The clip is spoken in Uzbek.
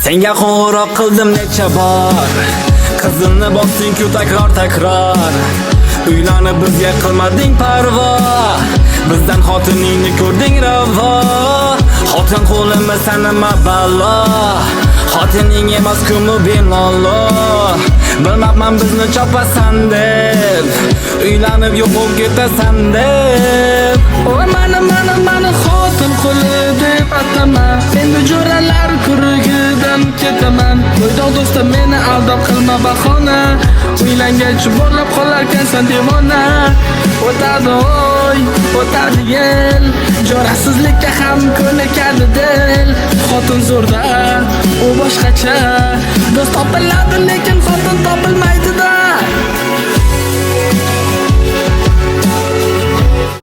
Senga qo'ng'iroq qildim necha bor, qizimni bosding-ku takror takror. Uylanib bizga qilmading parvo, bizdan xotiningni ko'rding ravo. Xotin qo'limisan, nima balo? Xotining emas ku belolo. Bilmabman bizni chopasan deb, uylanib yo'q bo'lib ketasan deb. O mani, mani, mani xotin quli deb atama. Endi jo'ralar ko'rigidan ketaman. Qo'ydoq do'stim, meni aldab qilma bahona. Uylangach bo'lib qolarkansan devona. O'tadi oy, o'tadi yil, jo'rasizlikka ham ko'nikadi dil. Xotin zo'rda, u boshqacha. Do'st topiladi, lekin xotin topilmaydi-da.